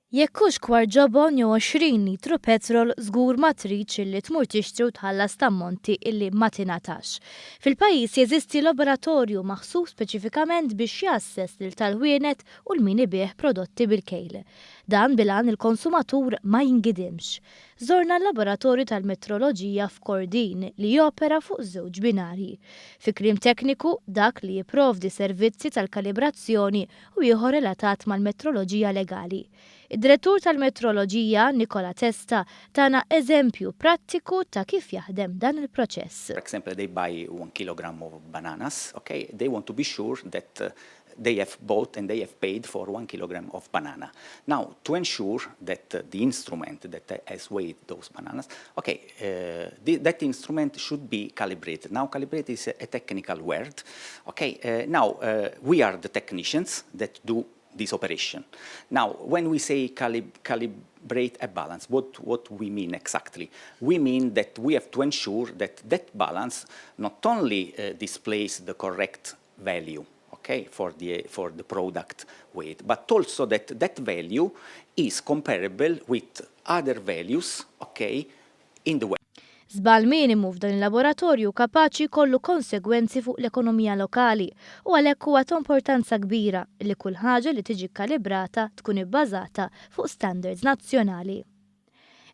Jekk hux kwart ġobon jew 20 litru petrol żgur ma tridx illi tmur tixtri u tħallas t'ammonti illi ma tingħatax. Fil-pajjiż jeżisti laboratorju maħsub speċifikament biex jgħasses lil tal-ħwienet u 'l min ibigħ prodotti bil-kejl. Dan bil-għan il-konsumatur ma jingidimx. Żorna l-laboratorju tal-metroloġija f'Kordin li jopera fuq żewġ binarji. Fi kliem tekniku, dak li jipprovdi servizzi tal-kalibrazzjoni u ieħor relatat mal-metroloġija legali. Id-Direttur tal-Metroloġija, Nicola Testa, tana eżempju prattiku ta' kif jaħdem dan il-proċess. For example, they buy 1 kilogram of bananas, okay? They want to be sure that they have bought and they have paid for 1 kilogram of banana. Now, to ensure that the instrument that has weighed those bananas, okay, that instrument should be calibrated. Now, calibrated is a technical word. Okay, now we are the technicians that do this operation. Now, when we say calibrate a balance, what we mean exactly? We mean that we have to ensure that that balance not only displays the correct value, okay, for the product weight, but also that that value is comparable with other values, okay, in the weight. Żball minimu f'dan il-laboratorju kapaċi jkollu konsegwenzi fuq l-ekonomija lokali u għalhekk huwa ta' importanza kbira li kull ħaġa li tiġi kalibrata tkun ibbażata fuq standards nazzjonali.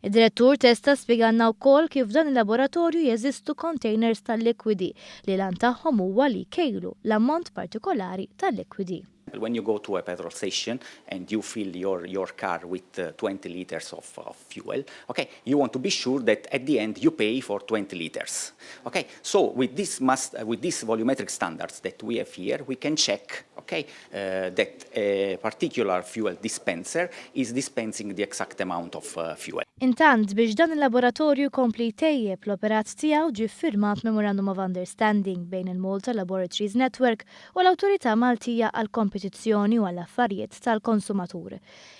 Id-direttur Testa spjegalna wkoll kif dan il-laboratorju jeżistu containers tal-likwidi li l-għan tagħhom huwa li jkejlu l-ammont partikolari tal-likwidi. When you go to a petrol station and you fill your car with 20 liters of fuel, okay, you want to be sure that at the end you pay for 20 liters. Okay, so with these volumetric standards that we have here, we can check, okay, that a particular fuel dispenser is dispensing the exact amount of fuel. Intant biex dan il-laboratorju jkompli jtejjeb l-operat tiegħu, ġie ffirmat Memorandum of Understanding bejn il-Malta Laboratories Network u l-Awtorità Maltija għall-Kompetizzjoni u għall-Affarijiet tal-Konsumatur.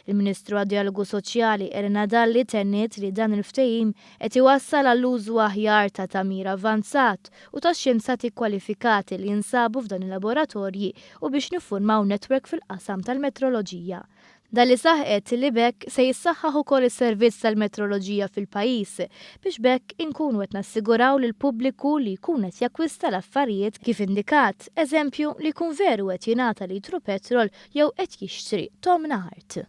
Il-Ministru għad-Dialogu Soċjali Elena Dalli tenniet li dan il-ftehim qed iwassal għall-użu aħjar ta' tagħmir avanzat u ta' xjenzati kwalifikati li jinsabu f'dan il-laboratorji u biex niffurmaw network fil-qasam tal-metroloġija. Dalli saħqet li b'hekk se jissaħħaħ ukoll is-servizz tal-metroloġija fil-pajjiż biex b'hekk inkunu qed nassiguraw lil pubbliku li jkun qed jakkwista l-affarijiet kif indikat, eżempju li jkun veru qed jingħata litru petrol jew qed jixtri tomna art.